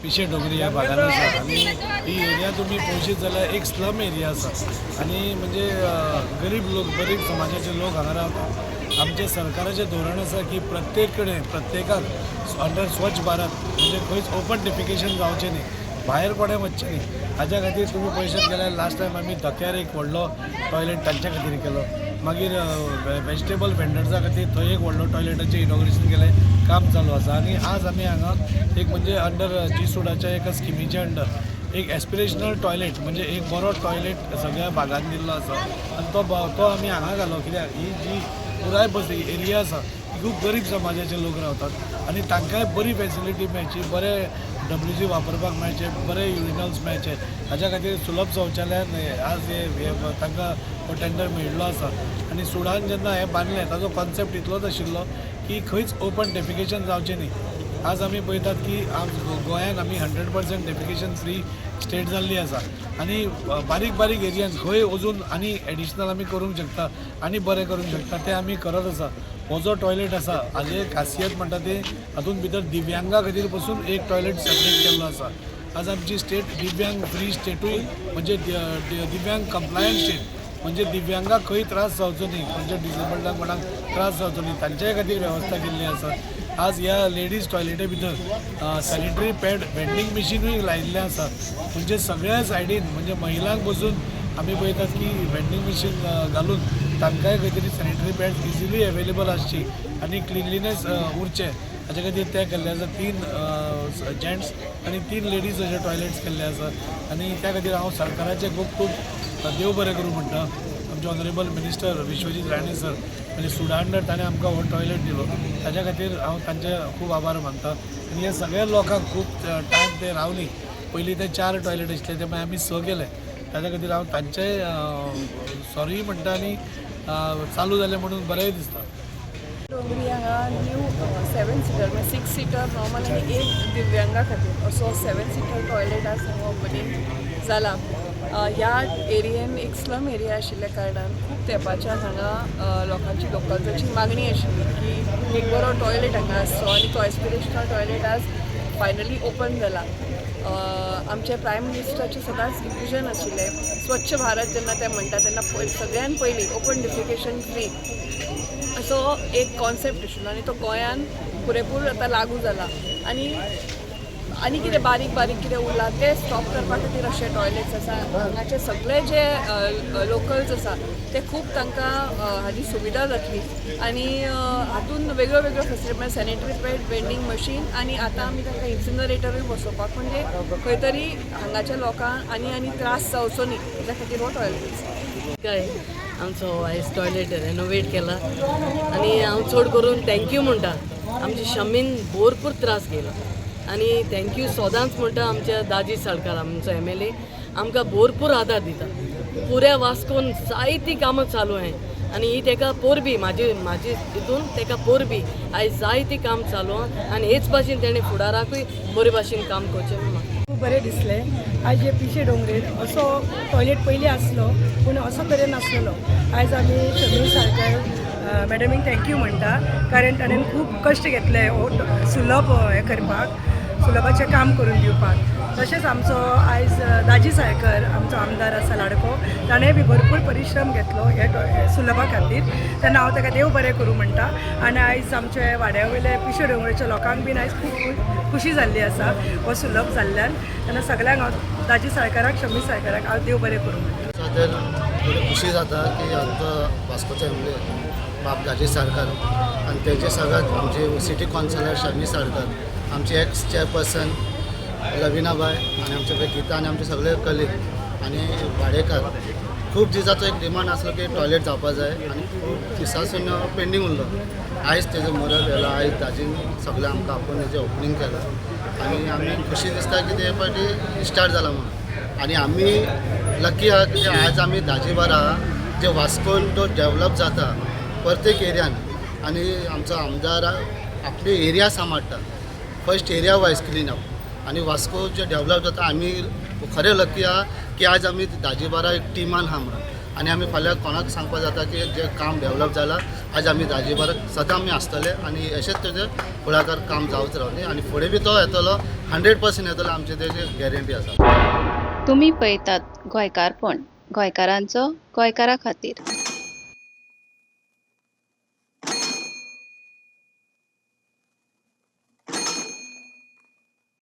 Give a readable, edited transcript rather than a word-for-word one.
पिशे डोंगरी ह्या भागान आसा आनी ही एरिया तुमी पळोवशीत जाल्यार एक स्लम एरिया आसा आनी म्हणजे गरीब लोक, गरीब समाजाचे लोक हांगा रावतात. आमचें सरकाराचें धोरण आसा की प्रत्येक कडेन प्रत्येकाक अंडर स्वच्छ भारत, म्हणजे खंयच ओपन डिफिकेशन जावचें न्ही, भायर कोणें वचचें न्ही. हाज्या खातीर तुमी पळयशात जाल्यार लास्ट टायम आमी धक्यार एक व्हडलो टॉयलेट तांच्या खातीर केलो. मागीर वेजिटेबल वेंडर्सा खातीर थंय एक व्हडलो टॉयलेटाचें इनॉग्रेशन केलें, काम चालू आसा. आनी आज आमी हांगा एक म्हणजे अंडर जी सुडाच्या एका स्किमीच्या अंडर एक एस्पिरेशनल टॉयलेट, म्हणजे एक बरो टॉयलेट सगळ्या भागान दिल्लो आसा आनी तो आमी हांगा घालो, कित्याक ही जी पुराय बस एरिया आसा ती खूब गरीब समाजाचे लोक रावतात आनी तांकांय बरी फेसिलिटी मेळची, बरे डब्ल्यूसी वापरपाक मेळचे, बरे युरिनल्स मेळचे, हाज्या खातीर सुलभ शौचालयान आज हे तांकां हो टेंडर मेळिल्लो आसा. आनी सुडान जेन्ना हें बांदलें, ताजो कॉन्सेप्ट इतलोच आशिल्लो की खंयच ओपन डेफिकेशन जावचें न्ही. आज आमी पळयतात की आज गोंयान आमी 100% defecation free state जाल्ली आसा आनी बारीक बारीक एरियान खंय अजून आनी एडिशनल आमी करूंक शकता आनी बरें करूंक शकता, तें आमी करत आसा. हो जो टॉयलेट आसा, हाजे खासियत म्हणटा ते हातूंत भितर दिव्यांगा खातीर पसून एक टॉयलेट सेपरेट केल्लो आसा. आज आमची स्टेट दिव्यांग फ्री स्टेटूय, म्हणजे दिव्यांग कंप्लायंट स्टेट, म्हणजे दिव्यांगाक खंय त्रास जावचो न्ही, म्हणजे डिसेबल्डांक कोणाक त्रास जावचो न्ही, तांच्याय खातीर वेवस्था केल्ली आसा. आज ह्या लेडीज टॉयलेटी भितर सॅनिटरी पॅड वेंडींग मशिनूय लायिल्लें आसा. म्हणजे सगळ्या सायडीन, म्हणजे महिलांक बसून आमी पळयतात की वेंडींग मशीन घालून तांकांय खंय तरी सॅनिटरी पॅड्स इजिली अवेलेबल आसची आनी क्लिनलीनेस उरचें, हाच्या खातीर तें केल्लें आसा. तीन जेंट्स आनी तीन लेडीज अशे टॉयलेट्स केल्ले आसा आनी त्या खातीर हांव सरकाराचें खूब खूब देव बरें करूं म्हणटा. आमचे honourable minister Vishwajit Rane sir, म्हणजे सुडा अंडर ताणें आमकां हो टॉयलेट दिलो, ताच्या खातीर हांव तांचे खूब आभार मानता. आनी हे सगळ्या लोकांक खूब टायम ते रावली. पयलीं ते चार टॉयलेट आशिल्ले, ते मागीर आमी स केले. ताच्या खातीर हांव तांचेय सॉरी म्हणटा आनी चालू जालें म्हणून बरेंय दिसता. डोंगरी हांगा न्यू सेवन सिटर, म्हणजे सिक्स सिटर नॉर्मल आनी एक दिव्यांगा खातीर असो सेवन सिटर टॉयलेट आज हांगा ओपनींग जाला. ह्या एरियेन एक स्लम एरिया आशिल्ल्या कारणान खूब तेंपाच्यान हांगा लोकांची, लोकल्साची मागणी आशिल्ली की एक बरो टॉयलेट हांगा आसचो आनी तो एस्पिरेशनल टॉयलेट आज फायनली ओपन जाला. आमचे प्रायम मिनिस्टराचें सदांच विजन आशिल्लें, स्वच्छ भारत जेन्ना ते म्हणटा तेन्ना सगळ्यान पयलीं ओपन डिफिकेशन फ्री असो एक कॉन्सेप्ट आशिल्लो आनी तो गोंयान पुरेपूर आतां लागू जाला. आनी आनी कितें बारीक बारीक कितें उरलां तें स्टॉप करपा खातीर अशे टॉयलेट्स आसा. हांगाचे सगळे जे लोकल्स आसा ते खूब तांकां हाजी सुविधा जातली आनी हातून वेगळ्यो वेगळ्यो फेसिलिटी, म्हळ्यार सॅनिटरी पॅड वेंडींग मशीन आनी आतां आमी तांकां इन्सिनरेटरूय बसोवपाक, म्हणजे खंय तरी हांगाच्या लोकांक आनी आनी त्रास जावचो न्ही हेच्या खातीर हो टॉयलेट आसा. काय आमचो आयज टॉयलेट रेनोवेट केला आनी हांव चड करून thank you म्हणटा. आमच्या शमीन भरपूर त्रास घेयलो आनी thank you सदांच म्हणटा. आमच्या दाजी साळकार, आमचो एमएलए, आमकां भरपूर आदार दिता. पुऱ्या वास्कोन जायतीं कामां चालू आहाय आनी ही तेका पोरबी, म्हाजी हितून तेका पोरबी. आयज जायतीं काम चालू आहा आनी हेच भाशेन तेणें फुडाराकूय बरे भाशेन काम करचें म्हूण मागता. खूब बरें दिसलें. आयज हे पिशे डोंगरेर असो टॉयलेट पयलीं आसलो पूण असो तरेन नासलेलो. आयज आमी शमी साळकर मॅडमीक thank you म्हणटा, कारण ताणें खूब कश्ट घेतले हो सुलभ हें करपाक, सुलभाचें काम करून दिवपाक. तशेंच आमचो आयज दाजी साळकर, आमचो आमदार आसा लाडको, ताणें बी भरपूर परिश्रम घेतलो हे सुलभा खातीर. तेन्ना हांव ताका देव बरें करूं म्हणटा. आनी आयज आमचे वाड्या वयले पिशे डोंगरेच्या लोकांक बीन आयज खूब खुशी जाल्ली आसा हो सुलभ जाल्ल्यान. तेन्ना सगल्यांक हांव, दाजी साळकाराक, शमी साळकाराक हांव देव बरें करूं म्हणटा. तर थोडी खुशी जाता की आमचो वास्कोचो एमएलए बाब दाजी साळकार आनी तेजे सगळ्यात आमचे सिटी कावन्सिलर शमी साळकर, आमचे एक्स चेअरपर्सन लविनाबाय आनी आमचे गीता आनी आमचे सगळे कलीग आनी वाडेकार, खूब दिसाचो एक डिमांड आसलो की टॉयलेट जावपा जाय आनी खूब दिसासून पेंडींग उरलो. आयज तेजो मुहूर्त येयला. आयज दाजीन सगळें आमकां आपोवन तेजें ओपनींग केलां आनी आमी खुशी दिसता की ते फावटी स्टार्ट जाला म्हणून. आनी आमी लकी आहा की आज आमी दाजी बारा जे वास्कोन तो डेवलप जाता प्रत्येक एरियान आनी आमचो आमदार आपली एरिया सांबाळटा, first area wise clean up आनी वास्को जे डेवलप जाता. आमी खरें लकी आहा की आज आमी दाजी बारा एक टिमान आहा म्हणून. आनी आमी फाल्यां कोणाक सांगपा जाता की जें काम डेवलप जालां आज आमी दाजी बाराक सदां आमी आसतले आनी अशेंच तेजें फुडाकार काम जावच रावतलें आनी फुडें बी तो येतलो, 100% येतलो, आमची तेजी गॅरंटी आसा. तुमी पळयतात गोंयकारपण, गोंयकारांचो गोंयकारा खातीर.